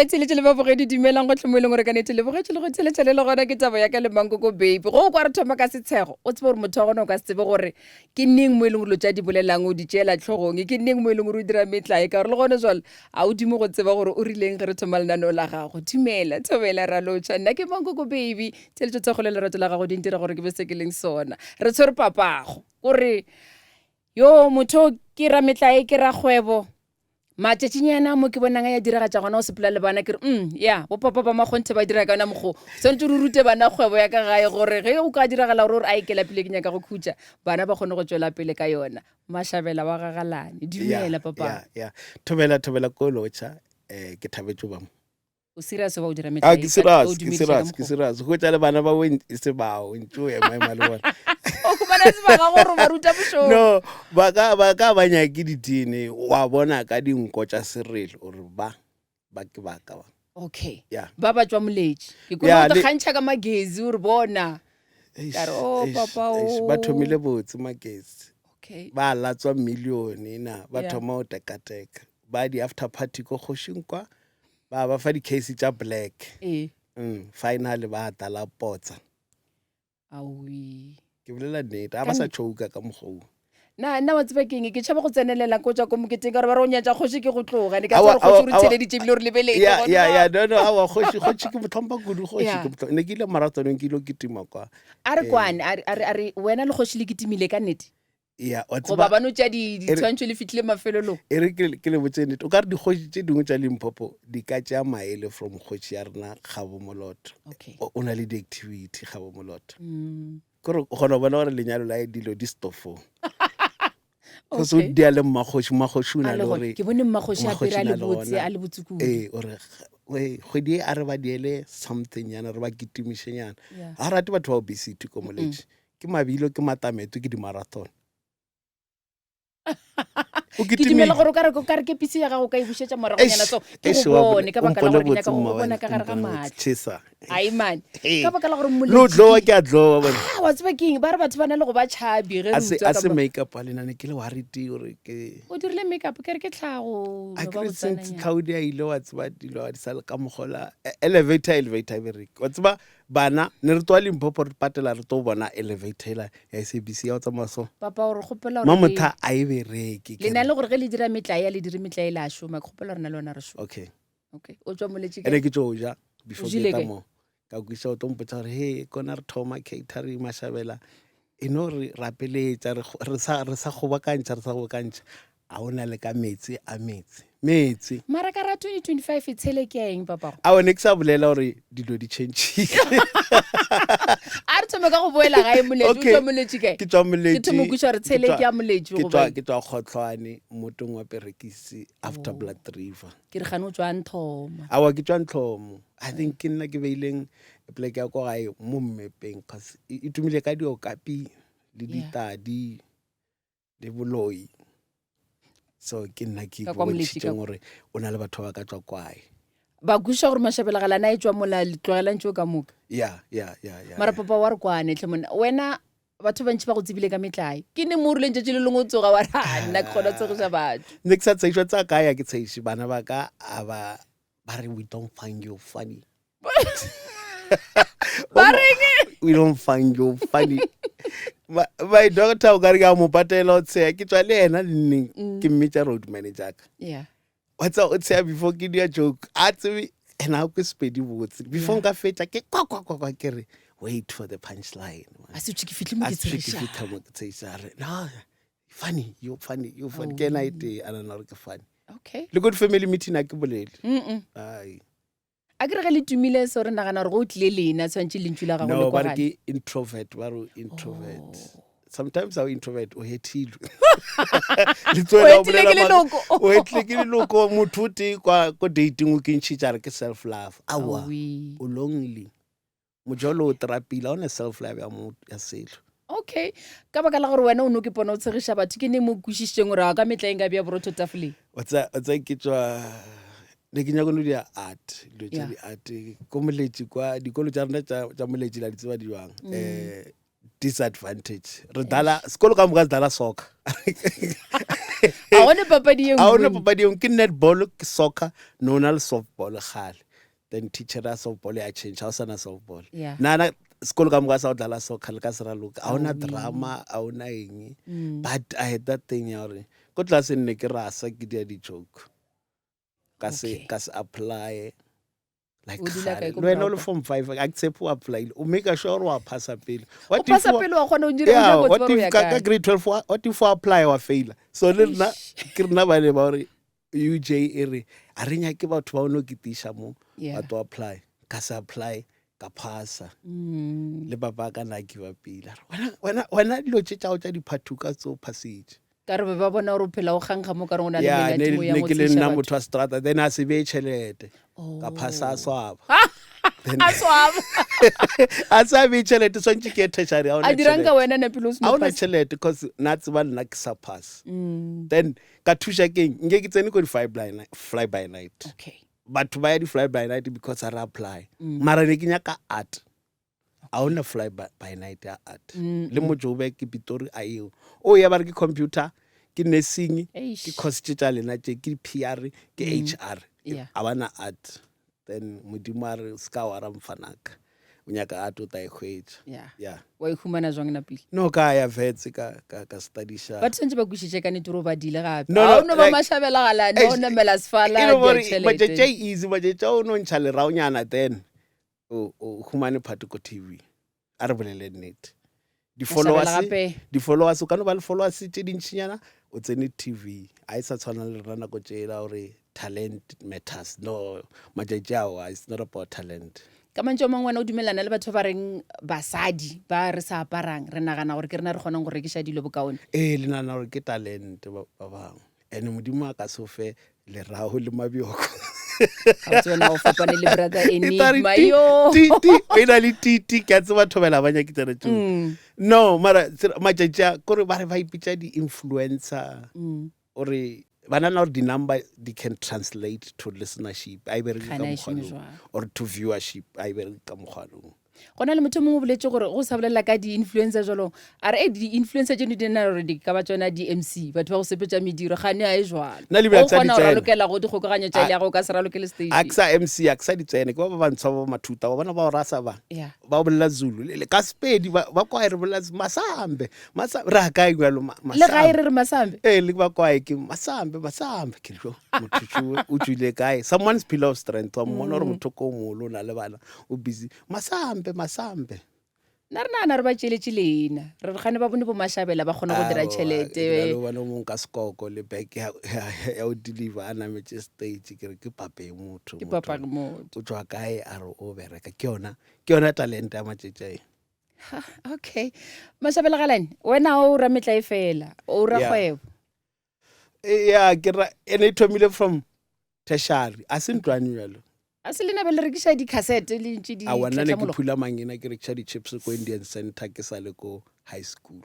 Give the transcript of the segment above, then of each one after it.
Batheeletši le babogedi dumelang gohle mo e leng gore ka nete le bogetše le go theeletša le le gona ke taba ya ka le Mankoko Baby. Go o kwa re thoma ka setshego, o tsebe gore motho wa gona o ka se tsebe gore ke neng mo e leng gore dilo tša di bolelang o di tšeela hlogong, ke neng mo e leng gore o dira metlae ka gore le gone jwale a o dume go tseba gore o rileng ge re thoma lenaneo la gago. Dumela, thobela, ra lotšha. Nna ke Mankoko Baby. Theeletšo thekgo le lerato la gago di ntira gore ke be se ke leng sona. Re tshwere papago. Kore yo motho ke rametlae ke rakgwebo. Matšatšinyana mo ke bonang a ya diragatša gona o sepela le bana ke re mm ya bo papa ba makgonthe ba dira ka yona mokgo tshwanetse re rute bana kgwebo ya ka gae gore ge o ka diragala gore o re a e ke lapile ke nyaka go khutša bana ba kgone go tšwela pele ka yona Mashabela wa gagalane dumela papa ya ya thobela thobela ko lotšha eh ke thabetše ba mo O serious ba o dira Ah, metlae ke ka- serious o ke dumediša ka serious ke mokgwa. serious go tša le bana ba o e se bao ntse o ema ema le bona O khumana se ba gago gore o ba ruta mošomo. no ba ka ba ka ba nyake ditene wa bona ka dinko tša serelo ore ba ba ke ba ka ba Okay. Yeah. Ba ba tšwa moletši. Ke Yeah, kone go le- kgantšha ka magezi o re bona. Eish, Ka re, "Oh, eish, papa, eish, ba oh." thomile botse magezi Okay. ba latswa millione na ba Yeah. thoma go tekateka ba di-after party ko kgošing kwa ba ba fa di-case tša black ee finally ba tala potsa aowi ke bolela nnete a ba sa choka ka mokgoo na nna wa tseba keng ke tšhaba go tsenelela ko tswa ko moketeng ka gore ba re o nyatša kgoši ke go tloga ne ka tseba gore kgoši o re theleditše ebile o re lebeletse ya ya ya no no awa kgoši kgoši ke motlhompa kudu kgoši ke motlhompa ne ke ile marathoneng ke ile kitima kwa a re kwane a re a re wena le kgoši le kitimile ka nnete ya wa goba tseba ba no tša di- ditshwantšho le fitlhile mafelelong e re ke ke le botse nnete o ka re dikgoši tše dingwe tša limpopo di ka tšea maele from kgoši ya rena kgabo moloto okay o o na le di-activity kgabo moloto mm. kore o kgona go bona gore lenyalo la dilo di stofong go se o okay dia le mmakgoši mmakgoši o A na le le gona gore ke bone mmakgoši a mmakgoši apere a o le na le botse gona a le botse kudu ee o re "Wei, kgwedi e a re ba diele something nyana re ba kitimišenyana yeah ga rate batho ba obesity ko moletši ke mabilo ke matameto ke di-marathon o ke dumela gore o ka re o ka re kepisi ya gago o ka e bušetša moragonyana so ke go bone ka baka la gore ke nyaka go go bona ka gare ga matlho chesa aimane ka baka la gore lo dlowa ke a dlowa bona Ah, wa tseba keng ba re batho ba na le go ba tšhabi ge re a se utswa a se kapa- makeup a lena ne ke le worried gore ke o dirile makeup ke re ke tlhago a no ke ba re since botsananyana. tlhaodi a ile wa tseba dilo ga di sa le ka mogola elevator elevator e bereke wa tseba Bana, ne re tloga Limpopo re patela re tlo bona elevator ela ya SABC ya go tsamaya so. Papa o re kgopela gore Mamotha a e bereke. le na le gore ge le dira metlae a le dire metlae le a šoma ke kgopela gore na le yona re šoma. Okay. Okay. O tswa moletše Ene ke tlo ja before O ke jele eta kae? mo. Ka kwiša o tlo mpotsa gore he kona re thoma catering mashabela. E no re rapeletša re re sa re sa kgobokantšha re sa kgobokantšha. A o na le ka meetse a meetse. Meetse. Mara ka ra 2025 e tshele ke ya eng papago? Aowa ne ke sa bolela gore dilo di changile. A re thome ka go boela gae Moletši. O Okay. tšwa Moletši kae? Ke tšwa Moletši. Ke thome go kwešiša gore tshele ke ya Moletši Ke goba tšwa eng. ke tšwa Kgohlwane mmotong wa Perekisi after Oh. Blood River. Ke re gane o tšwa Ntlhomo. Aowa ke tšwa Ntlhomo. I think ke nna ke beileng pleke ya ko gae mo mmepeng cause e e tumile ka diokapi le Yeah. ditadi. le boloi so ke nna ke Ka kwa Moletši ka bontšhitšeng gore o na le batho ba ka tswa kwae ba kwešiša gore mashabelagalana e tšwa mola le tlogelang tšeo ka moka ya ya ya ya mara papa wa re kwane tlhe monna wena batho bantši ba go tsebile ka metlae ke ne mo o rileng tšatši le lengwe o tsoga wa re "Ah, nna ke kgona tshegiša batho ne ke sa tshegišwa tsa kae ya ke tshegiše bana ba ka a ba ba re we don't find you funny ba reng we don't find you funny my, my doctor o ka re ke a mo patela o tsheya ke tswa le yena le nneng mm. ke mmitša road manager ka yeah wa tsa o tsheya before ke dia joke a tsebe ena a kwe sepedi botse before nka fetša ke kwa kwa kwa kwa ke re wait for the punchline a se ke fitlhe mo ke tshegiša mo ke tshegiša re no funny you funny you funny ke ena e tee a nana gore ke funny okay le ko di-family meeting a ke bolele mm ai a ke re ge le tumile so re nagana gore go o tlile lena tshwanetse lentšu la gago no le ba re kwagale ke introvert ba re introvert Oh. sometimes a o introvert o hethilwe O hetile ke leloko. o hetile ke leloko motho o tee kwa ko dating o ke ntšhitša re ke self love aowa Aowi. o lonely mojolo o trapile ga o ne self love ya mo ya selo okay ka baka la gore wena o no ke pona o tshegiša batho ke ne mo kwešišitšeng gore a ka metla eng ka bja borotho tafoleng wa tsa ke tswa ne ke nyako no dia art dilo tša Yeah. di art ko moletši kwa dikolo tša rena tša tša moletši la di tseba di jwang um Disadvantage. Re dlala sekolo ka moka se dlala soccer. A gone papadi ye A gona nngwe. papadi ye nngwe, ke netball, ke soccer, no na le softball kgale. Then teacher ya softball ya change, ga o sana softball. Yeah. Nana sekolo ka moka sa go dlala soccer le ka se raloka. A ona drama, a ona eng. But I had that thing ya gore ko tlelaseng ne ke rasa ke dia di-joke. Ka se Okay. ka se apply. Like O dula kae kgale. ko Le wena o le Braupa? form 5 a ke tshepe o applyile. O make sure gore wa phasa pele. O What if phasa wa- pele wa kgona go dira Yeah, o what tseba gore o if ya ka, ka kae. grade 12 what if wa apply wa faila? So le rena ke rena ba ne ba gore UJ e re a re nyake batho ba o no ketiša mo Yeah. ba to apply. Ka se apply ka phasa. Le papa ka na give up pele. A re, Wena wena wena dilo tše tša go tša diphathuka tso phasitše. Ka re be ba bona gore o phela o kgankga mo ka re o na le Yeah, ne menate mo ya ne go ke le tsheša nna batho. motho wa strata then a se beye tšhelete. Ka phasa a swaba. A swaba. A sa beye tšhelete swantše ke ye tertiary A dirang ka wena napile o A seno ona phasa. tšhelete cause na tseba nna ke sa pass. Then ka thuša keng nke ke tsene ko di fly by night, fly by night. Okay. Batho ba ya di fly by night because a re apply. Mara ne ke nyaka art. A ona fly by, by night ya art. Le mo Joburg ke Pitori a eo. O ya ba re ke computer, ke nursing, Eish. ke course tše tša lena tše, ke PR, ke HR. Yeah. A bana art. Then modimo a re ska wa ra mfanaka. O nyaka art o tla e hwetša. Yeah. Yeah. Wa e humana jwang napile? No ka ya vetse ka ka ka studyša. Batho tshwanetse ba kwešiše ka nnete gore o badile gape. No, A no, o no ba like- mashabela galane, o Eish, namela sefala, e le dia gore matšatši a tšhelete. easy matšatši a o no ntšha leraonyana then o o humane phate ko TV. A re bolele nnete. Di-followers Mashabela gape. di-followers o ka no ba le followers tše dintšinyana o tsene TV. A e sa tshwana le rena nako tšela gore talent matters. No, matšatši ao it's not about talent. Ka mantšu a mangwe wena o dumelana le batho ba reng basadi ba re sa aparang re nagana gore ke rena re kgonang go rekiša dilo bokaone. Ee, le nagana gore ke talent ba ba bangwe. And modimo a ka se o fe lerago le mabjoko. Ga wena o fapane le brother E tla re Enigma ti, yo. ti, ti, e na le ti, ti, ke a tseba thobela ba nyake tsena tšeo. No, mara matšatši a kore ba re ba ipitša di-influencer. Ore ba nagana gore di-number di can translate to listenership. A e bereke ka Gana e mokgwa šome loo. jwalo. Or to viewership, a e bereke ka mokgwa loo. Go na le motho mongwe o boletse gore go sa bolela ka di-influencer jalo a re e di-influencer tseno di na gore di ka ba tsona di-mc batho ba go sepetša mediro gane a e jwalo Nna le bjale o ke sa kgona di go tsena. ralokela go dikgokaganyo tša A- ya go ka se ralokele stage A ke sa MC, a ke sa di tsene, ke ba ba bantshwa ba mathuta, wa bona ba o rasa ba. Yeah. Ba bolela Zulu, le ka Sepedi ba ba kwae re bolela Masambe, Masambe, re a kae bjalo Le gae Masambe. re re Masambe. Ee, le ba kwae ke Masambe, Masambe. Ke re, motho tšo o tšwile kae? Someone's pillar of strength, wa mmona gore motho ko mogolo o na le bana, o busy. Masambe, Masambe. Nna re nagana re ba tšeletše leina, re re gane ba bone bo Mashabela ba kgona go dira Aowa, tšhelete. ke na le bone mong ka sekoko le bag ya, ya, ya go deliver a nametše stage ke re ke pape motho. Ke papage motho. O tšwa kae a re o bereka. Ke yona, ke yona talente ya matšatši a. Ha, okay. Mashabela Galane, wena o ra metlae fela, o ra Yeah. kgwebo. Yeah, ke ra ene e thomile from tertiary, a se ntlwane bjalo. A se lena be le rekiša di-cassette le ntše di A wa nna ne ke tlhatlhamologa? phula mangena ke rekiša di-chips ko Indian Center ke sa le ko high school.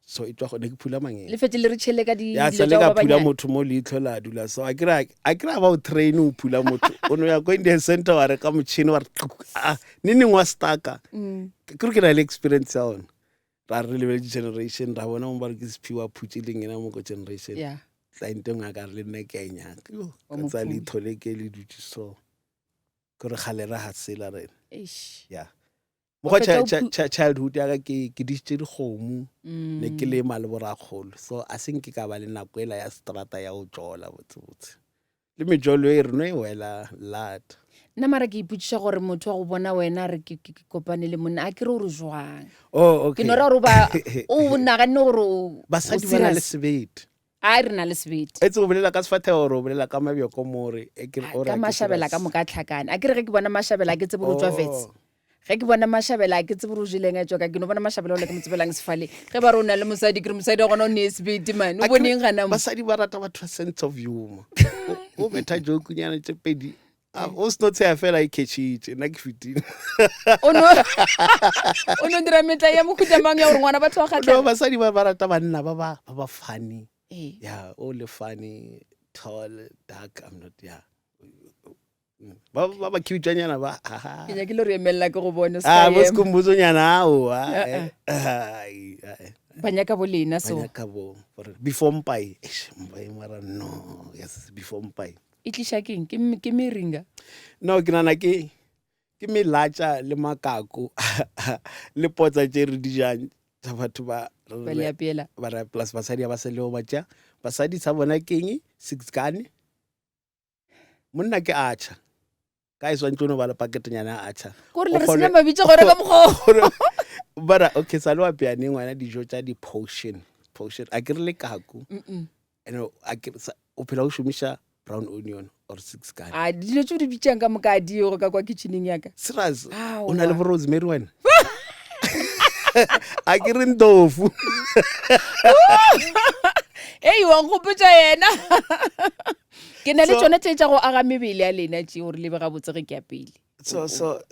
So e tswa go ne ke phula mangena. Le fetse le re tšhele ka di Ya dilo sa le tša ka go ba phula banyane. motho mo leihlo la dula so a kry a kry ba o train o phula motho o no ya ko Indian Center wa reka motšhini wa re ah ne neng wa staka. Ke re ke na le experience ya ona. Ra re lebeletse generation ra bona mo ba re ke sephiwa phutse lengena mo ko generation. Yeah. Client e nngwe a ka re le nna ke a e nyaka. Yo, Wa ka mo tsaya phula. leitho le ke le dutse so. Ke re kgale re hasela rena. Eish. Yeah. Wa Mokgwa fetša o childhood ya ka ke disitše dikgomo, ne ke lema le borakgolo. So a se nke ka ba le nako ela ya strata ya go tšola botsebotse. Le mejolo e re no e wela lata. Nna mara ke ipotšiša gore motho wa go bona wena re ke kopane le monna a ke re o re jwang. Oh, okay. Ke no ra gore ba o naganne gore o Basadi ba na le serious. sebete. A re na le sebete. Etse o bolela ka sefathego gore o bolela ka mabjoko mo re e ke re o re Ka ha ke mashabela ka serious. moka a tlhakane. A ke re ge ke bona mashabela a ke tsebe gore o tswa Wits. Oh. Ge ke bona mashabela a ke tsebe gore o jeleng a tswa ka ke no bona mashabela o le ke mo tsebelang sefaleng. Ge ba re o na le mosadi ke re mosadi wa gona o ne sebete man. O A ke re boneng gana mo. Basadi ba rata batho ba sense of humor. O betha joke nyana tše pedi. A, o se no tsheya fela e catchitše, nna ke fetile. O no o no dira metla ya mohuta mang ya gore ngwana batho ba No, kgatlhega. basadi ba ba rata banna ba ba ba ba funny. Ee. Yeah, o le funny, tall, dark, I'm not, yeah. Ba ba ba cute-nyana ba. Aha. Ke nyakile re emelela ke go bone o Ah, ska bo ema. Skhumbutsonyana aowa. Eh, eh, ai, ai. Ba nyaka bo lena Ba so. nyaka bo gore before mpai. Eish, mpai mara no. Yes, before mpai. E tliša keng? Ke ke meringa. No, ke nana ke ke melatša le makako le potsa tše re di jang tša batho ba Ba le apeela. ba re plus basadi ga ba sa leo ba tša basadi sa bona keng six gane monna ke atšha ka e swantse o no ba le paketenyana ya atšha Ko re le re senya mabitso gore ka mokgwa. bara okay sa le wa peaneng ngwana dijo tša di-potion potion a ke re le kaku and a ke o phela o šomiša brown onion or six gun A dilo tse o di bitsang ka moka a di go ka kwa kitcheneng ya ka. serious o na le bo rosemary wena a ke re ntofu Ei wa nkgopotša yena. Ke na le tšona tše tša go aga mebele ya lena tše gore le be gabotse ge ke ya pele. So so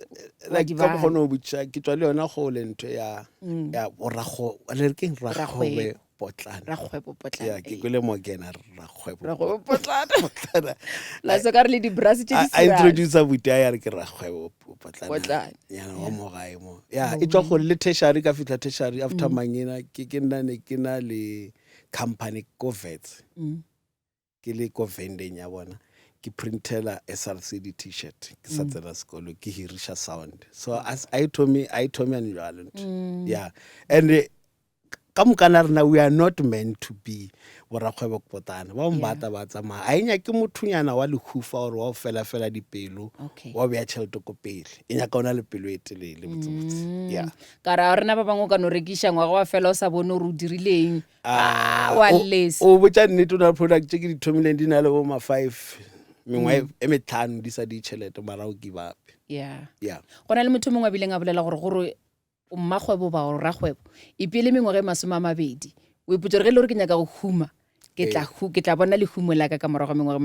like ka mokgwa o botša ke tswa le yona gole ntho ya mm. ya borago le re keng rakgwebo potlana rakgwebo potlana ya ke kwele mo kena rakgwebo rakgwebo potlana potlana la se ka re le di brass tše di a introduce buti ya re ke rakgwebo potlana potlana ya wa mo gae mo ya e tswa gole le tertiary ka fihla tertiary after mm. mangena ke ke nna ne ke na le company ko Vets mm. ke le ko vendeng ya bona ke printela SRC di-t-shirt ke sa mm. tsena sekolo ke hiriša sound so a e thome a e thome ane jalo ntho mm. yeah and eh, ka mokana rena we are not meant to be borakgwebo potana ba bangwe ba ba tsamaya a e nyake mothonyana wa lehufa gore wa o fela-fela dipelo wa bea tšhelete ko pele e nyaka o na le pelo e telele botsebotse mm. yeah ka ra rena ba bangwe o ka no rekiša ngwaga wa fela o sa bone gore o dirileng Ah, wa lesa. O botša nnete o na le product tše ke di thomileng di na le bo ma five mengwa e metlhano di sa di tšhelete mara o give up. Yeah. Yeah. Go na le motho mongwe a bileng a bolela gore gore o mmakgwebo ba o rakgwebo ipele mengwaga e 20 o ipotsa gore ge e le gore ke nyaka go huma ke tla hu ke tla bona lehumo la ka ka morago ga mengwaga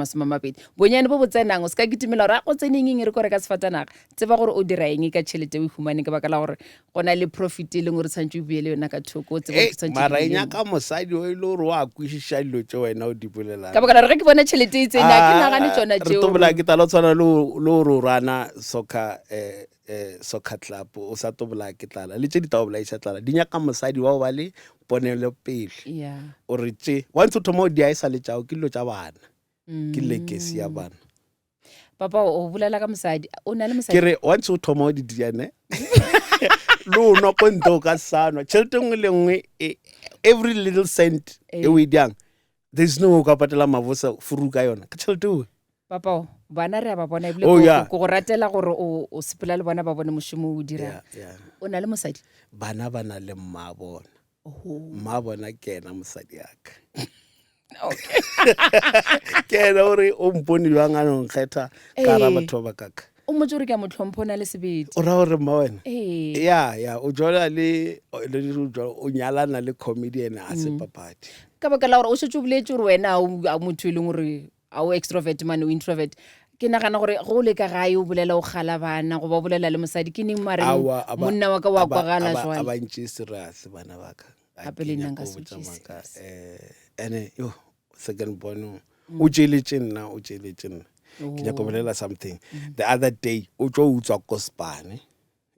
e 20 bonyane bo bo tsenang o se ka kitimela gore a go tseneng eng re ko reka sefatanaga tseba gore o dira eng ka tšhelete o e humane ka baka la gore go na le profit e leng gore tshwanetse o beele yona ka thoko o tsebe gore ke tshwanetse mara e ke nyaka mosadi o e le gore o a kwešiša dilo tše wena o di bolelang ka baka la gore ge ke bona tšhelete e tsene a ke nagane tsona re tobola ke tala o tshwana le gore o rana soccer um soccer club o sa tobola ke tlala le tše di tla o bolaiša tlala di nyaka mosadi wa go ba le ponelopele o re tše once o thoma o di a e sa le tšao ke dilo tša bana ke legacy ya bana Papa o bolela ka mosadi o na le mosadi ke re once o thoma o di diane le o nwa ko ntle o ka sanwa tšhelete nngwe le nngwe e, every little cent e o e diang there is no way o ka patela mavosa furu ka yona ka tšhelete oe papa o bana re a ba bona ebile Oh, yeah. ko go ratela gore o o sepela le bona ba bone mošomo o dirang yeah, yeah. o na le mosadi bana ba na le mma bona mma bona ke ena mosadi yaka okay ke ena gore o mpone jwang a no nkgetha ka ra Ee. batho ba ba kaka o mmotse gore ke a mo tlhompho o na le sebete o ra gore mma wena ee ya ya o jola le le- o jola- o nyalana le comedian a se papadi ka baka la gore o šetše o boletse gore wena a o a motho e leng gore a o extrovert mane o introvert ke nagana gore go o le ka gae o bolela o kgala bana goba o bolela le mosadi ke neng mare Aowa, a ba- monna wa ka wa a ba- kwagala a ba- a jwale ba ntšee serious bana ba ka A Gape ke le nna nyaka nka go se botša o tšee maaka. serious. Eh, ene yo second born o tšeletše nna o tšeletše nna ke nyaka go Oh. bolela something the other day o tšo utswa ko spane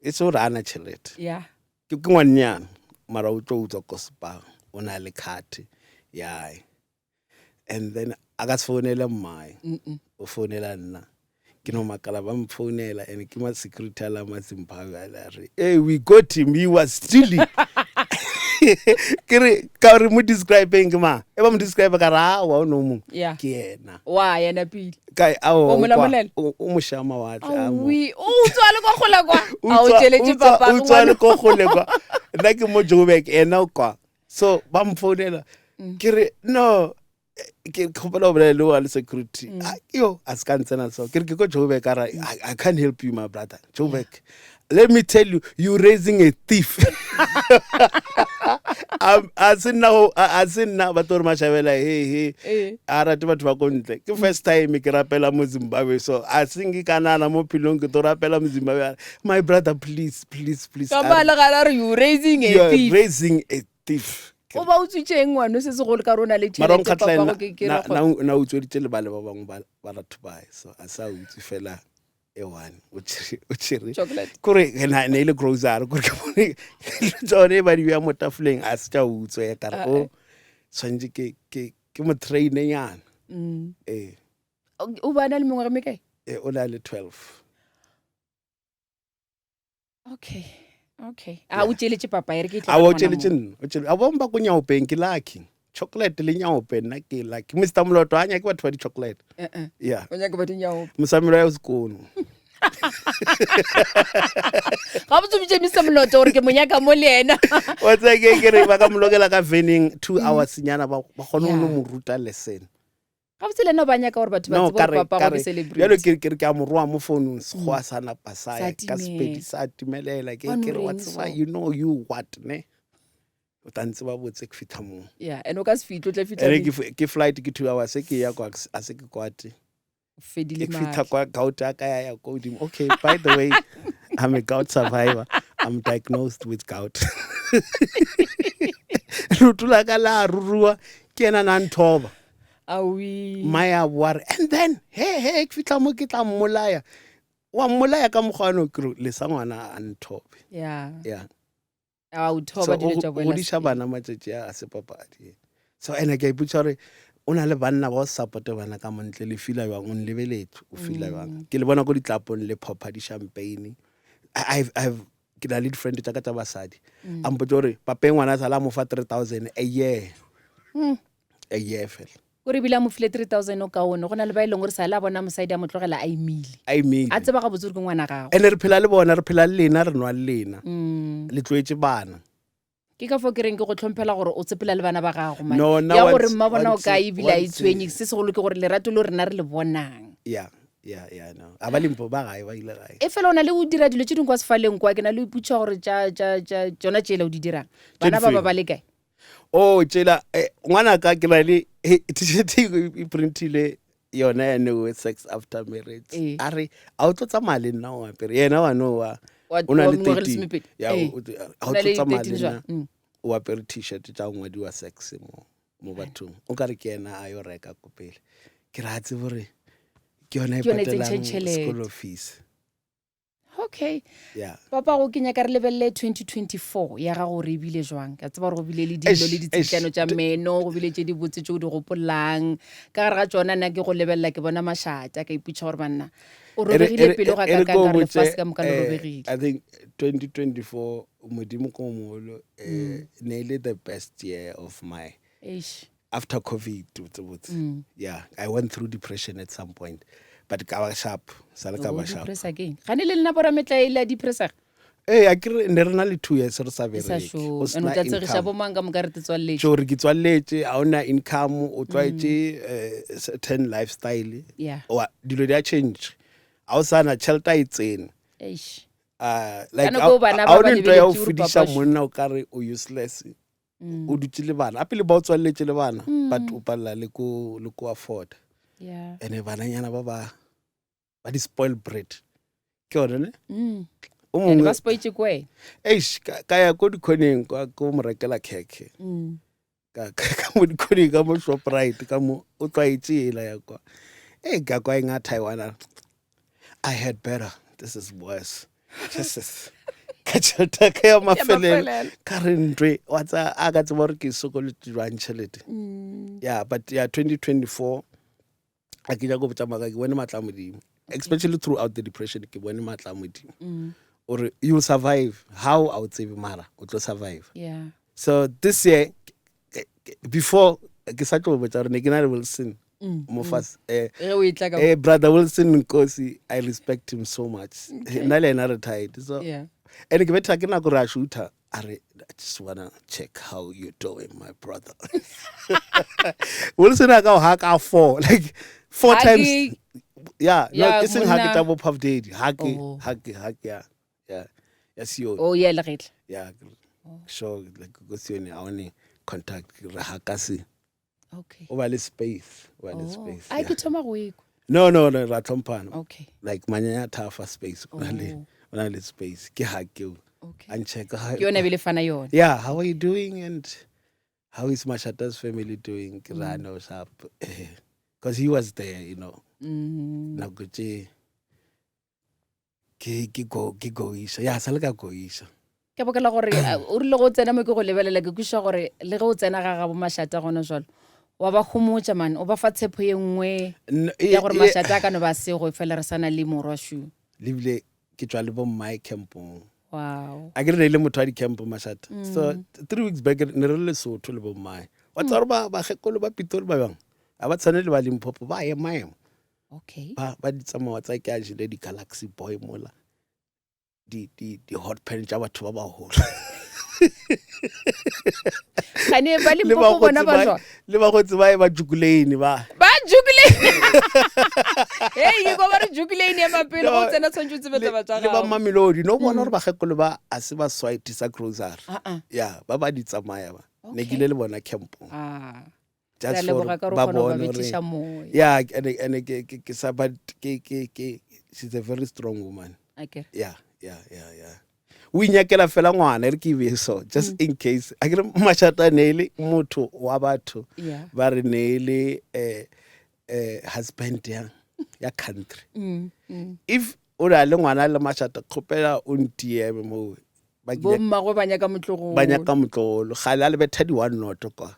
e se gore a na tšhelete yeah ke ke ngwannyana mara o tlo utswa ko spa o na le card yae and then a ka se founele mmae o founela nna ke no makala ba mfounela and ke ma security a la ma Zimbabwe a le a re hey we got him he was stealing ke re ka re mo describeng ke mang e ba mo describe ka re aowa o no mongwe Yeah. ke yena wa yena pele kae aowa O o mo kwa- lamolela? o o mošama wa tle a mo- Aowi, o utswa le kwa kgole kwa O a o tswa- tšeletše o tswa- papa o tswa le ko kgole kwa nna ke mo joburg ena o kwa so ba mfounela mm. ke re no eh, ke kgopela go bolela le wa le security mm. ah, yo a se ka ntsena so ke re ke ko joburg ara mm. I, can't help you my brother joburg yeah. let me tell you you raising a thief a se nna a se nna ba tlo re mashabela he he eh. a rate batho ba ko ntle ke first time ke rapela mo zimbabwe so a seng ke kanana mo phelong ke tlo rapela mo zimbabwe my brother please please please ka ba le gana re you raising a you are thief raising a thief o ba utswitšeng ngwane o se segolo ka rona le mara tšhelete nkgatlha papago ke ke na rakgwebo na utsweditše le bale ba bangwe ba ba batho bae so a sa utswe fela e one o tšere o tšere Chocolate. kore na ne e le grocery kore ke bone tsone ba di bea mo tafoleng a se tša utswe ka re o tshwanetse ke ke ke mo trainenyana Mm. ee O ba na le mengwaga me kae? ee, o na le 12 Okay. Okay. A o tšeletše papa e re ke a o tšeletše nna o tšele a bong ba ko nyaopeng ke lucky chocolate le nyaope nna ke lucky mr moloto a nyake batho ba di-chocolate Eh yeah O nyaka ba dinyaope. mosamelo ya sekono Ga botse bitše Mr Moloto gore ke mo nyaka mo le yena. wa tseba ke ke re ba ka molokela ka veneng 2 hours nyana ba ba kgone go no Yeah. mo ruta lesson Ga botse le ena o ba nyaka gore batho ba no tsebe ka gore re papa ka go ke re celebrity. bjalo ke ke re ke a mo roa mo founung sekgowa sa napa sa Sa ya ka sepedi timela. sa timelela ke Wa no ke re wa reng tseba so? you know you what ne o tla ntse ba botse ke fitlha moo Yeah, and o ka se fihle o tla fihla ene neng? ke flight ke 2 hours se ke ya kwa a se ke kwate O fedile ke fitlha maatla. kwa gout ya ka ya ya ko godimo okay by the way i'm a gout survivor i'm diagnosed with gout leoto la ka la rurua ke ena na nthoba Awi. maya boa re and then he he ke fitlha mo ke tla mmolaya wa mmolaya ka mokgwa ke re lesa ngwana a nthobe Yeah. yeah A o so thoba dilo o tša boela godiša sepele. bana matšatši a a se papadi so ene ke a ipotša gore o na le banna ba o supporte bana ka montle le fila bjang o nlebeletse o fila bjang ke le bona ko ditlapong le phopha di-champagne ke na le di-friend tša ka tša basadi a mpotse gore papeng ngwana a sala a mo fa 3000 a year a year fela O re ebile a mo file 3000 o kaone go na le ba e leng gore sale a bona mosadi a mo tlogela a imile. A imile. A tseba gabotse gore ke ngwana gago. Ene re phela le bona re phela le lena re nwa le lena le tlwaetše bana. Ke ka fao ke reng ke go hlomphela gore o sepela le bana ba gago man. No, nna Ya gore once- mma bona o once- kae ebile a once- itshwenye se segolo ke gore lerato leo rena re le bonang. Yeah, yeah, yeah, no. A ba Limpopo ba gae ba ile gae. E fela o na le go dira dilo tše dingwe kwa sefaleng kwa ke na le go ipotšiša gore tša tša tša tšona tšela o di dirang. Tše Bana ba ba difeng? ba le kae? Oh, tšela eh, ngwanaka ke na le eh, t-shirt e e printile yona ya no sex after marriage. Ee. A re a o tlo tsamaya le nna o apere. Yena wa no wa Wa- o na wa le mengwaga e 13. lesomepedi. Ya, Ee. o a O o na tlo le tsamaya 13 le jwang? nna Mm. o apere t-shirt tša go ngwadiwa sex mo mo bathong. O ka re ke yena a yo reka ko pele. Ke re a tsebe gore ke yona e Ke yona e patelang tsentšhang tšhelete. school fees. Okay. Yeah. Papa go ke nyaka re lebelele 2024 ya gago gore e bile jwang. Ka tseba gore go bile le dilo Eish, le eish. ditsitlano tša meno, go bile tše di botse tše o di gopolang. Ka gare ga tšona nna ke go lebelela ke bona mašata ka ipotša gore banna o E re- robegile e re- pelo ga e re kakang ko ka gore botse, lefase ka moka le eh, robegile. I think 2024 modimo ko mogolo eh, ne e le the best year of my Eish. after covid botse botse yeah i went through depression at some point but ka ba sharp sa le ka O ba sharp depressa keng? Gane le lena borametlae le a depressega? ee a ke re ne re na le 2 years re sa E sa bereke šome. o And o sena tla tsegiša income bo mang ka moka re te tswalletše. tšo re ke tswalletše a ona income o tlwaetše eh, certain lifestyle Yeah. Wa- dilo di a change a o sana tšhelete a e tsene Eish. Like Ka nako eo bana a ba o ba ne ntwa ya go lebeletše gore fediša papa monna o ka re o useless o dutse le bana a pele ba o tswalletše le bana but o palela le ko le ko afford Yeah. ene bananyana ba ba ba di spoil bread ke yone ne o And mongwe ba spoitše ke wena. eish ka ka ya ko dikhoneng kwa ko mo rekela khekhe ka ka ka mo dikhoneng ka mo shoprite ka mo o tlwaetše ela ya kwa e ka kwa e nga taiwan a re, i had better this is worse Jesus ka tšhelete ya ka ya mafelelo mafelelo. ka re ntwe wa tsa a ka tseba gore ke sokolotse jwang tšhelete yeah but yeah 2024 a ke nyako botša maaka ke bone maatla a modimo especially throughout the depression ke bone maatla a modimo ore you'll survive how a o tsebe mara o tlo survive Yeah. so this year before ke sa tlo botša gore ne ke na le wilson mo fase eh, Ge o etla ka eh, brother wilson nkosi i respect him so much nna le ena re tight so Yeah. and ke betha ke nako re a shooter a re i just wanna check how you doing my brother wilson a ka o haka four like four Hake- times yeah no Yeah, e seng hake monna. tsa bo puff daddy hake Oh. hake hake ya ya ya sione Oh yeah, lekgetla. yeah sure like go sione a one contact re haka se Okay. o ba le space o ba le Oh. space Ai yeah. ke thoma go ekwa. no no no ra tlhomphana Okay. like manyanya thafa space o na le Oh. o na le space ke hake o Okay. a ncheck Ke yona be le fana yona. yeah how are you doing and how is mashata's family doing ke ra no sharp because he was there you know Mm. nako tše Ke ke go ke goisha. Ya sa le ka goisha. Ka baka la gore o rile go tsena mo ke go lebelela ke kwešiša gore le ge o tsena ga gabo mašata gona jalo wa ba homotša man o ba fa tshepo ye nngwe ya gore mašata a ka no ba sego fela re sa na le morwa shu. Le bile ke tšwa le bo mmae campong. Wow. A ke re ne le motho wa di-camp mašata. So 3 weeks back ne re le Lesotho le bo mmae. Wa tseba gore ba bakgekolo ba Pitori ba bjang? A ba tshwane le ba Limpopo ba ema ema. Okay. Ba ba di tsamaya tsa ke a jele di-galaxy boy mola. Di di di hot pan tša batho ba bagolo. Gane ba Limpopo bona ba jwa. Le bagotsi ba e ba jukulane ba. Ba jukulane. Hey, ke kwa ba re jukulane ya mapele go tsena tshwantse o tsebe taba tša Le ba Mamelodi no bona gore bakgekolo ba a se ba swipe sa grocery. Ya, ba ba di tsamaya ba. Ne ke ile le bona campong. Ah. Just Re a for leboga ka gore ba o kgona go ba bone gore bethiša moya. Yeah, ene ene ke ke ke sa but ke ke ke she's a very strong woman. Akere. Yeah, yeah, yeah, yeah. O inyakela fela ngwana e re ke be so just in case. A ke re Mashata ne e le motho wa batho Yeah. ba re ne e le eh eh husband ya ya country. If o na le ngwana le Mashata kgopela o ntieme mo ba ke Bo mmagwe ba nyaka motlogolo. ba nyaka motlogolo. Gale a le betha di one noto kwa.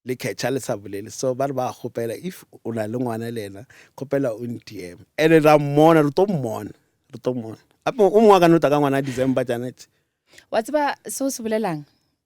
Le catcha le sa bolele so ba re ba kgopela if o na le ngwana le yena kgopela o ntm ene ra mmona re tlo mmona re tlo mmona ape o mongwe a ka no tla ka ngwana December jana tše Wa tseba seo se bolelang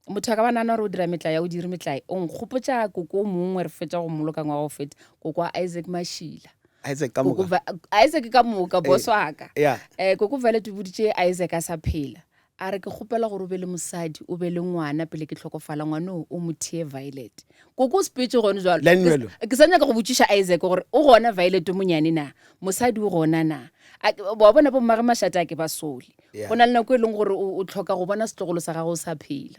motho a ka ba nana gore o dira metlae o dire metlae o nkgopotša koko o mongwe re fetša go mmoloka ngwaga o feta koko wa Isaac Mashila Isaac ka moka Isaac ka moka boss wa ka yeah eh koko Violet o boditše Isaac a sa phela A re, Ke kgopela gore o be le mosadi, o be le ngwana pele ke hlokofala. Ngwana o, o mo thee Violet. Koko o sepetše gone jwalo. Lenuelo. Ke sa nyaka go botšiša Isaac gore o gona Violet o monyane na? Mosadi o gona na? A, wa bona bommage mašata a ke ba sole. Yeah. Go na le nako e leng gore o, o tlhoka go bona setlogolo sa gago o sa phela.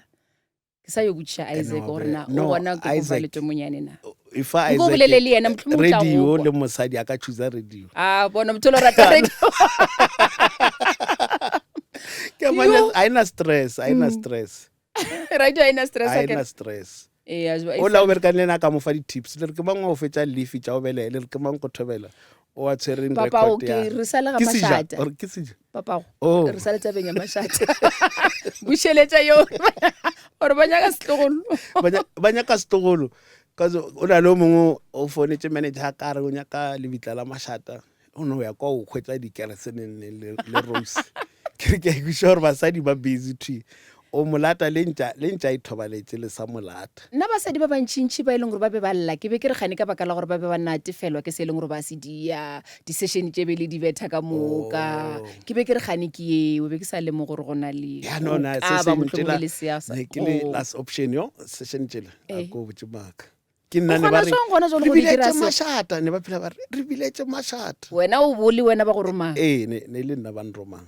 Ke sa yo botšiša Isaac No, gore na o no, gona Koko Isaac. Violet o monyane na? If Nko o bolele le yena, mohlomong o tla radio go kwa. le mosadi a ka choosa radio. A bona motho o rata radio. Ke mane a ina stress, a ina stress. Radio a ina stress A akere. ina stress. Ee, a- O la o berekang le ena a ka mo fa di-tips le re ke mang wa go fetša lefi tša o belega le re ke mang go thobela o a tshwereng Papago, record ke ya re sa le ga Ke seja, mašata. or ke seja Papago, Oh. re sa le tabeng ya mašata. Bušeletša yeo gore ba nyaka setlogolo. Ba ba nyaka setlogolo cause o na le o mongwe o founetše manager a ka re o nyaka lebitla la mašata o no ya kwa o hwetša dikeresene le le rose ke re ke a ikwešiša gore basadi ba busy thwi o molata le ntša le ntša e thobaletše le sa molata Nna basadi ba bantšintši ba e leng gore ba be ba lla ke be ke re kgane ka baka la gore ba be ba natefelwa ke se e leng gore ba se dia di-session tše be le di betha ka moka Oh. ke be ke re kgane ke eo be ke sa lemoge gore go na le ya no na go ka ba session mohlomongwe tšela lesea sa- ne ke le Oh. last option yo session tšela a Eh. ko botše maaka ke nna O ne ba kgona re jwang gona jwale re go di biletše dira se? mašata ne ba phela ba re re biletše mašata Wena o bole wena ba go romang ee ne ne e le nna ba nromang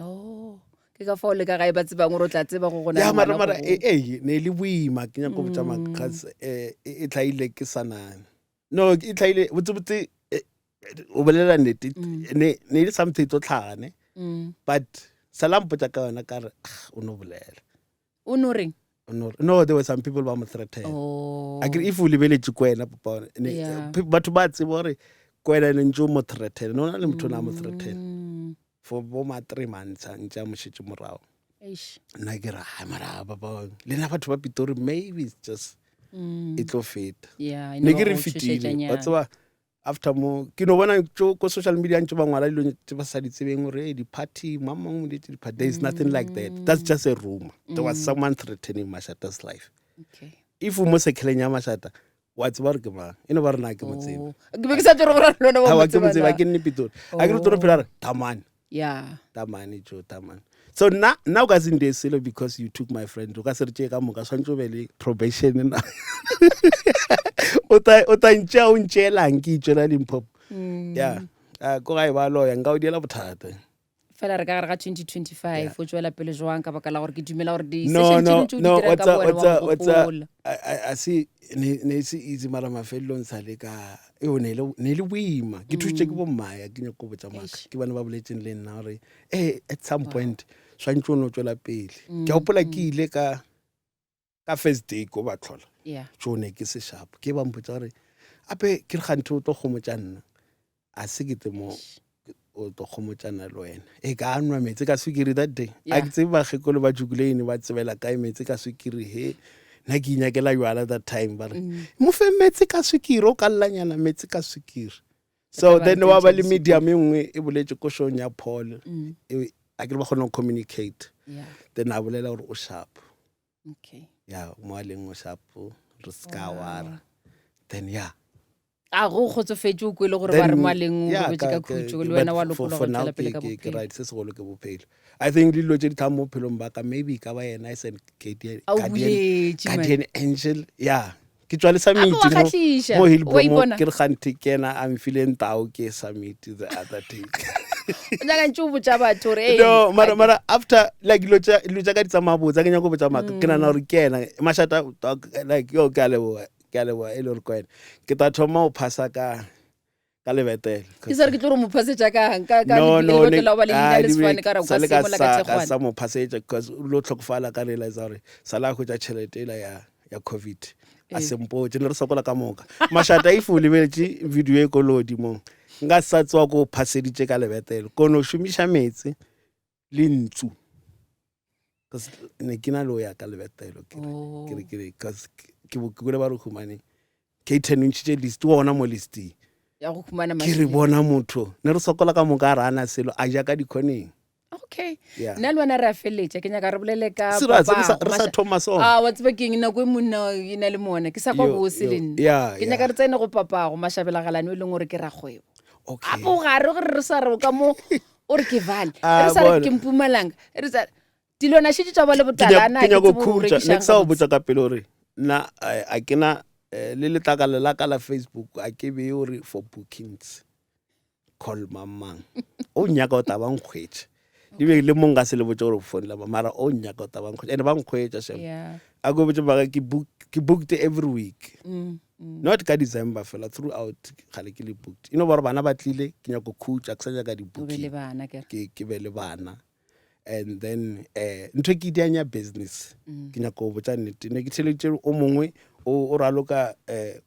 Oh, ke ka fao le ka gae ba tsebang gore o tla tseba go gona ya mara mara ee e, ne e le boima ke nyako botša maaka cause eh, e e tlhaile ke sanane no e tlhaile botsebotse eh, o bolela nnete ne ne e le something e tlo tlhaga ne but sala mpotša ka yona ka re "Ah, o no bolela O no reng? O no re- no there were some people ba mo threaten Oh. a kere if o lebeletše ko wena papa ne Yeah. batho ba tseba gore ko wena ne ntse o mo threaten no na le motho o ne a mo threaten Mm. for bo ma 3 months a ntse a mo šetše morago Eish. nna ke re hai mara papa le nna batho ba Pitori maybe it's just Mm. e tlo feta Yeah, e ne no ke ba re go fetile tšhošetšanyana. wa tseba after mo ke no bona tšo ko social media ntse ba ngwala dilo tse ba sa di tsebeng gore hey, di-party mang mang o dietse di-party there is nothing like that that's just a rumor there was someone threatening Mashata's life Okay. if o mo sekheleng ya Mashata wa tseba gore ke mang e no ba re na ke mo tsebe Oh. Ke be ke sa tsebe gore le wena wa Aowa, mo ke mo tseba tsebe na. ke nne Pitori a ke re tlo phela re tamane Yeah. tamane jo tamane so nna nna o ka se ndee selo because you took my friend o ka se re tšee ka moka swantse o be le probation na o tla o tla ntšea o ntšeelang ke itšwela Limpopo ya ko gae ba loya nka o diela bothata Fela re ka gare ga 2025 o tšwela pele jwang ka baka la gore ke dumela gore no di-session tše no dingwe tše o di no dirang wa ka tsa bo wa wena wa tsa wa tsa gopola. a se ne ne e se easy mara mafelelong sa le ka eo ne le ne le boima ke thusitše ke bommaya ke nyako botša maaka ke bana ba boletseng le nna gore eh at some point swantse o no tswela pele ke a gopola ke ile ka ka first day ko ba tlhola Yeah. tšo ne ke se sharp ke ba mpotsa gore ape ke re ganthe o tlo kgomotša nna a se ke te mo o tlo kgomotšana le wena e ka nwa meetse ka swikiri that day a ke tsebe bakgekolo ba jukuleine ba tsebela kae meetse ka swikiri he nna ke inyakela jwala that time ba re mm. mo fe meetse ka swikiri o ka llanyana meetse ka swikiri so then wa ba le medium e nngwe e boletše ko showng ya paul mm. e, a ke re ba kgona go communicate then a bolela gore o sharp okay ya mo a leng o sharp re se ka wara then yeah a go kgotsofetše o kwele gore ba re mo a leng o robetše ka khutšo le wena wa lokologa go tšwela pele ka bophelo right se segolo ke bophelo i think dilo tše di tlang mo bophelong ba ka maybe ka ba yena as an guardian angel yeah ke tswa le summit mo Hillbrow ke re ganthe ke ena a mfileng tao ke summit the other day o nyaka ntse o botša batho gore no mara mara after like dilo tša dilo tša ka di tsamaya botsa ke nyaka go botša maaka ke nana gore ke ena mashata like yo ke a leboga ke a leboga e le gore ke wena ke tla thoma go phasa ka ka lebetele ke sa re ke tlo re mo phasetša kang ka ka no no ne la ba le leina le sefane ka ra ka se mola ka thekgwana sa mo phasetša because o lo tlhokofala ka realize gore sala go tša tšhelete ela ya ya covid a se mpotše ne re sokola ka moka mashata if o lebeletše video e kolodi mo nka sa tsewa ko phaseditše ka lebetele kono šomiša meetse le ntsu cause ne ke na le o ya ka lebetelo ke re ke re cause ke ke ba re humane K10 o ntšhitše list wa ona mo listing ya go humana ke re bona motho ne re sokola ka moka a re ana selo a ja ka dikhoneng okay nna le wena re a feleletša ke nyaka re bolele ka re sa thoma sona a wa tseba keng nako e monna e na le mona ke sa kwa bose le nna ke nyaka re tsene go papago mashabelagalane o e leng gore ke rakgwebo okay apo gare gore re sa re ka mo o re ke vale ah, re sa re ke mpumalanga re sa dilwana šetše tša ba le botalana ke nyako khutša ne ke sa go botša ka pele gore nna eh, a ke na eh, le letlakala la ka la facebook a ke beye gore for bookings call mang mang o nyaka o tla ba nkgwetša di be le mong ka se le botse gore phone la mara o nyaka o tla ba nkgwetša and ba nkgwetša shem a ko botse baka ke book ke booked every week mm. Mm. Not ka December fela throughout gale ke le booked. You know gore bana ba tlile ke nyako khutša ke sa nyaka di booking. Ke ke be le bana. And then eh ntho ke dianya business. Mm. Ke nyako botsa nnete. Ne ke theleditše o mongwe o o raloka eh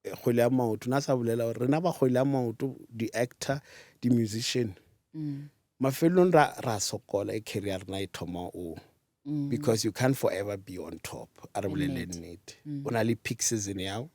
kgwele ya maoto na sa bolela gore rena ba kgwele ya maoto di-actor di-musician mm. mafelelong ra, ra sokola e career rena e thoma o mm. because you can't forever be on top a re bolele nnete mm. o na le peak season yago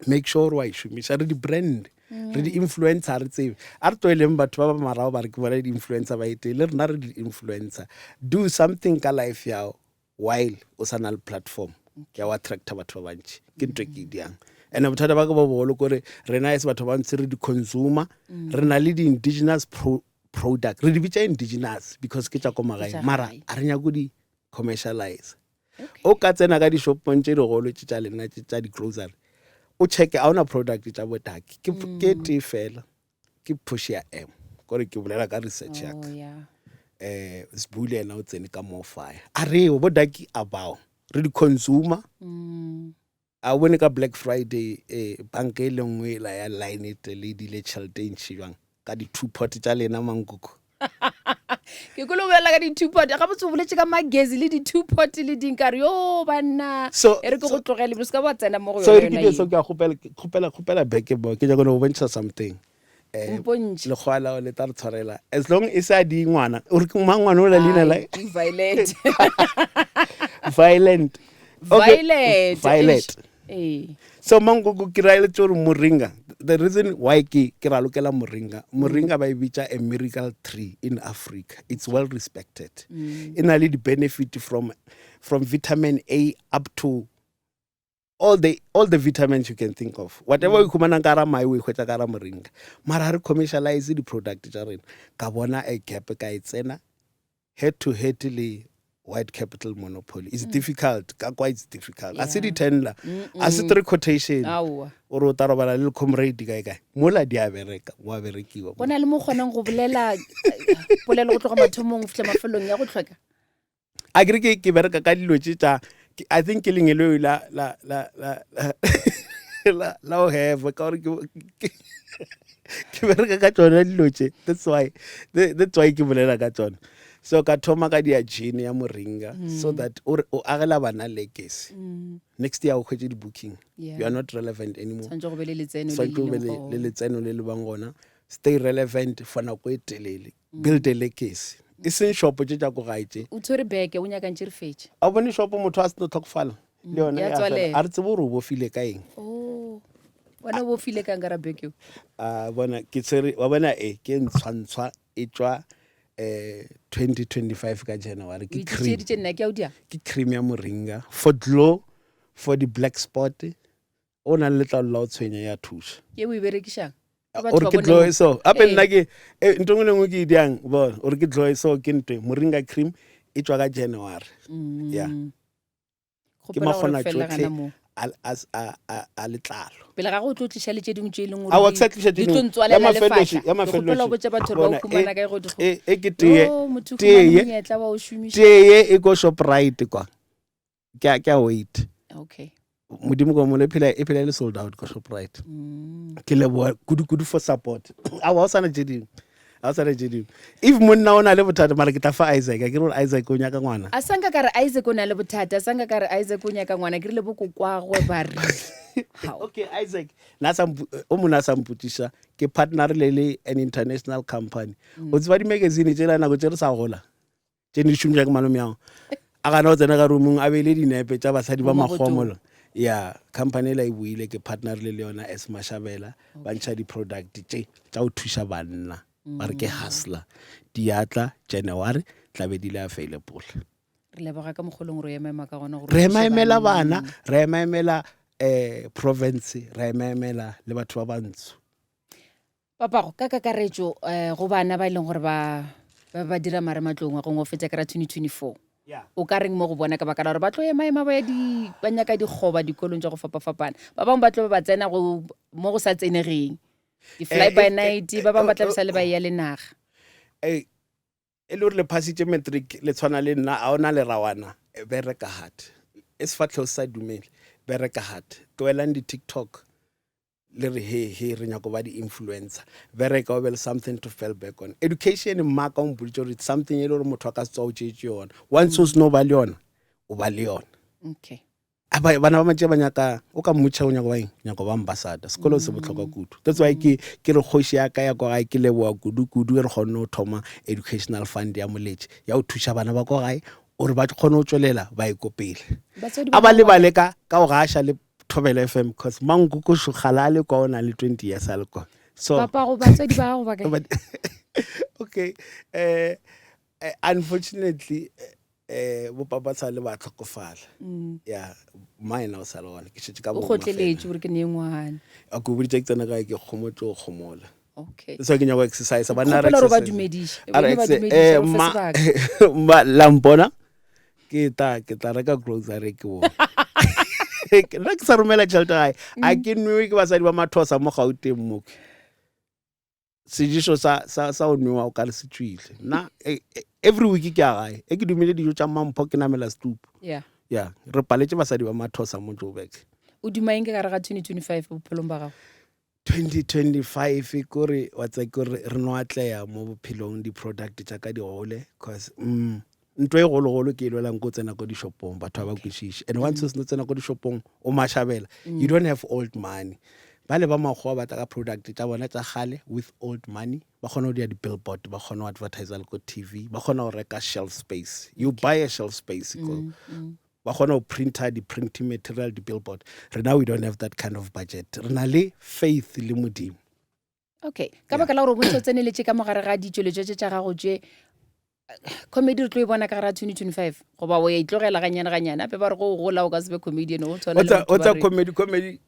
make sure wa e šomiša re di-brand mm. re di-influencer re tsebe a re tloeleng batho ba ba marago ba re ke bona di-influencer ba etee le rena re di-influencer do something ka life yago while o sa na le platform ya go attracta batho ba bantši ke ntho e ke e diang and bothata ba ke bo bogolo kore rena e se batho ba bantsi re di-consumer re na le di-indigenous pro product re di bitša indigenous because ke tša ko magaeng mara a re nyako di commercialize o ka tsena ka dishopong tše digolo tše tša lena tše tša di-grocery o checke a ona product tša botaki ke ke tee fela ke push ya m kore ke bolela ka research ya ka oh, yeah. eh sibule yena o tsene ka more fire a re bo daki about re di consumer mm. A o bone ka Black Friday eh, banka e le nngwe la ya line e tele dile tšhelete e ntšhi jwang ka di-two pot tša lena mankoko ke kolo bolela ka di-two pot gabotse o boletse ka magezi le di-two pot le ding kare yo banna So- e re ke go tlogele o se ka ba tsena mo go so e yone re ke yona die so ke a kgopela kgopela kgopela beke mo ke nyaka go bontšha something eh Mpontšhe. lekgowa lao le tla re tshwarela as long e sa di ngwana o re ke mang ngwana o la leina la Ai, ke violet violent Okay, violet violet Eish. ee so mankoko ke raeletse gore moringa the reason why ke ke ralokela moringa moringa ba e bitša a miracle tree in africa it's well respected e na le di-benefit from from vitamin a up to all the all the vitamins you can think of whatever o ikhumanang ka ra mae o ikhwetša ka ra moringa mara ga re commercialize di-product tša rena ka bona a gap ka e tsena head to head le white capital monopoly it's mm. difficult ka kwa it's difficult a se di-tender a se three quotation aowa o re o tla robala le comrade kae kae mola di a bereka o a berekiwa go na le mo kgonang go bolela polelo go tloga mathomong go fitlha mafelong ya go tlhoka a kere ke ke bereka ka dilo tše tša i think ke lengeloi la la la la la la o have ka gore ke ke bereka ka tsone dilo tše that's why that's why ke bolela ka tsone so ka thoma ka dia gene ya moringa mm. so that o o agela bana legacy mm. next year o khwetše di booking yeah. you are not relevant anymore swantse go be le letseno le letseno le le bang gona. Stay relevant for nako e telele. Build a legacy. E seng shopo tše tša ko gae tše. O tshwere beke o nyaka ntše re fetše. A o bone shopo motho a se no tlhokofala le yona ya ya fela. tswalela. A re tsebe gore o bofile ka eng. Oh. Wena o bofile kang ka ra beke eo? A bona ke tshwere wa bona e ke ntshwantshwa e tšwa eh 2025 ka January O ke cream. itlišeditše nna ke a o dia. Ke cream ya moringa for glow for di black spot o na le letlalo la go tshwenya ya thuša. Ke o e berekišang? Ore ke dloe so gape nna ke eh, ntho engwe le engwe ke e diang bona ore ke dloe so ke ntwe moringa cream e tšwa ka January ya ke Kgopela gore makgona o fele tšohle gana moo. a letlalo. Pele ga go tlo tliša le tše dingwe tše e leng gore Aowa, ke sa tliša tše di tlo dingwe. Ya ntswalela mafelelo lefatla. še, ya Ke mafelelo kgopela go še. botša batho gore ba Bona, o humana e- kae go di e e ke tee Yo, motho o tee humane ye monyetla wa o šomiša. tee ye e ko Shoprite kwa. Ke a ke a wait. Okay. Modimo ko mole phela e phela e le sold out ko Shoprite. Ke leboha kudu kudu for support. Aowa, o sana tše dingwe. A o sana tše dingwe. If monna o na le bothata mara ke tla fa Isaac. A ke re gore Isaac o nyaka ngwana. A sanka ka re Isaac o na le bothata, a sanka ka re Isaac o nyaka ngwana, ke rile bo kokwagwe ba rile. Hao. Okay, Isaac, na sa o mona sa mpotšiša ke partner le le an international company. O tseba di-magazine tšela nako tše re sa gola? Tše ne di šomiša ke malome ao. A gana go tsena ka roomong a beile dinepe tša basadi ba Mo mabotong. makgowa mola. Ya, company ela e boile ke partner le le yona as Mashabela ba ntšha di-product tše tša go thuša banna. Ba re ke hustler. Di a tla January tla be di le available. Re leboga ka mokgwa o leng gore o emaema ka gona gore Re o thuše emaemela banna. bana, re emaemela province, re emaemela le batho ba bantsho. Papago, ka kakaretšo um go bana ba e leng gore ba ba ba dira marematlou ngwageng o fetša ka ra 2024 o ka reng mo go bona ka baka la gore ba tlo emaema ba ya di ba nyaka dikgoba dikolong tša go fapafapana ba bangwe ba tlo ba ba tsena go mo go sa tsenegeng di-fly by night ba bangwe ba tla be sa le ba eya le naga E le gore le phasitše matric le tshwana le nna a ona lerawana bereka hard e sefatlhego se sa dumele bereka hard tlogelang di-tiktok le re he he re nyako ba di-influencer bereka o be le something to fall back on education mmaka o mpoditse gore it's something e le gore motho a ka se tswa o tšeetše yona once o seno ba le yona o ba le yona okay A bana ba matše ba nyaka o ka mmotšha o nyako ba eng nyako ba ambassador sekolo se bohlokwa kudu that's why ke ke re kgoši ya ka ya kwa gae ke leboa kudu kudu re kgonne go thoma educational fund ya moletše ya go thuša bana ba kwa gae gore ba kgone go tšwelela ba ye ko pele Batswadi a ba ba lebale ka ka go gaša le Thobela FM cause Mankoko Shokgala a le kwa o na le 20 years a le kwa. So Papa go batswadi ba gago ba kae? Okay. Eh, eh unfortunately eh bo papa sa le ba tlhokofala. Ya, mma ena o sa le gona. Ke šetše ka O bo kgotleletse gore ke ne ngwana. A ko boditše ke tsena kae ke kgomotse o kgomola. Okay. So ke nyaka exercise ba nna re ba dumediše. A re eh mma mma la mpona. Ke tla ke tla reka grocery ke bo. Nna ke sa romela tšhelete gae. A ke nwewe ke basadi ba mathosa mo Gauteng mo. Sejeso sa sa sa o nwewa o ka re se tšwile. Nna every week ke a gae. E ke dumile dijo tša mampho ke namela setupu. Yeah. Yeah, re paletše basadi ba mathosa mo Joburg. O duma eng ka gare ga 2025 bophelong ba gago? 2025 kore wa tsa kore re no atleya mo bophelong di-product tša ka di gole cause ntho e gologolo ke e lwelang ko tsena ko dishopong batho ba ba kwešiše and once o seno tsena ko dishopong o mashabela you don't have old money ba le ba makgowa ba tla ka product tša bona tša kgale with old money ba kgona go dira di-billboard ba kgona go advertise le ko tv ba kgona go reka shelf space you buy a shelf space ko ba kgona go printer di-printing material di-billboard rena we don't have that kind of budget re na le faith le modimo okay ka baka la gore o bontse o tseneletše ka mogare ga ditšweletšo tše tša gago tše comedy re tlo e bona ka gare ga 2025 goba o ya itlogela ganyane ganyane ape ba re go o gola o ka se be comedian o tshwana le o tsa comedy comedy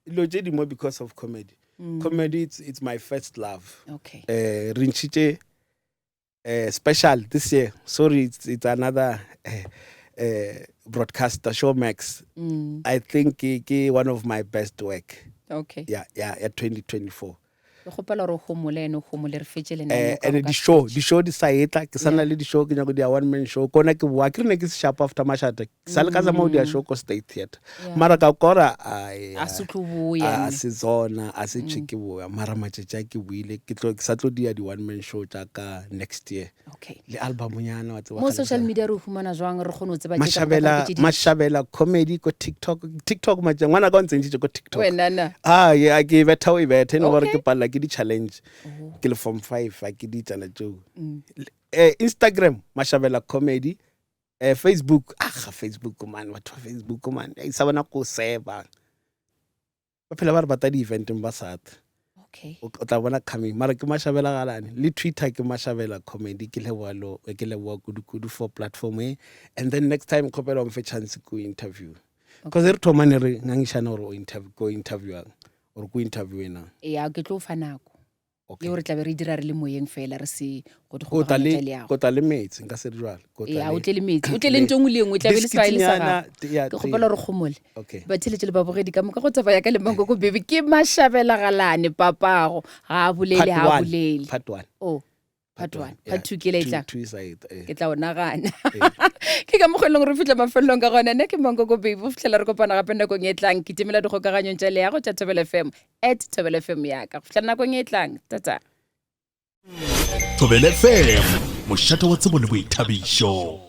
dilo tše dingwe because of comedy comedy it's my first love okay eh re ntšhitše special this year sorry it's another broadcaster Showmax I think ke one of my best work okay yeah yeah ya 2024 ke kgopela gore o homole ene o homole re fetše le and di show di show di sa etla ke sana le di show ke nyako di one man show kona ke boa ke re ne ke se sharp after mashata ke sa le ka zama go dia show ko state theatre mara ka kora a se tlo boya a se tsona a se che ke boya mara matšatši a ke boile ke tlo ke sa tlo dia di one man show tša ka next year okay le album nyana wa tseba mo social media re o humana jwang re kgone go tseba mashabela mashabela comedy ko TikTok TikTok matša ngwana ka o ntsentšitše ko TikTok wena na ah yeah ke betha o e betha eno gore ke palela ke ke di-challenge oh. ke le form 5 a ke ditsana tšeo. Instagram Mashabela Comedy, Facebook, aga Facebook man, batho ba Facebook man, e sa bona ko seba. Ba phela ba re bata di-eventeng ba sata. Okay. O tla bona coming. Mara ke Mashabela Galane. Le Twitter ke Mashabela Comedy. Ke leboga lo, ke leboga kudu-kudu for platform e. And then next time kgopela o mfe chance ko interview. Because re thoma ne re ngangišana gore o interview ko interviewang or ko interview na. Ya ke tlo fa nako. Okay. Yeo re tla be re dira re le moyeng fela re se go di Ko tla kgokaganya le tša leago. ko tla le metsi nka se re jwalo. Ko tla Ya o le tle le metsi, o tle le ntho e nngwe le e nngwe, e tla be le sefae le sa gago. Biscuit-nyana, ya, Ke kgopela gore kgomole. Okay. Batheeletši le babogedi ka moka go taba ya ka le Mankoko Baby ke Mashabela Galane papago ga a bolele Part ga a one. bolele. Part 1. Oh. Part 1. Part 2 ke le e tlang. Two is it. Eh. Ke tla o nagana. Ke ka mokgwa e leng gore re fitlha mafelelong ka gona. Nna ke Mankoko Baby go fitlhela re kopana gape nakong e tlang. Kitimela dikgokaganyong tša leago tša Thobela FM at Thobela FM ya ka. Go fitlhela nakong e tlang. Tata. Thobela FM, mošate wa tsebo le boithabišo.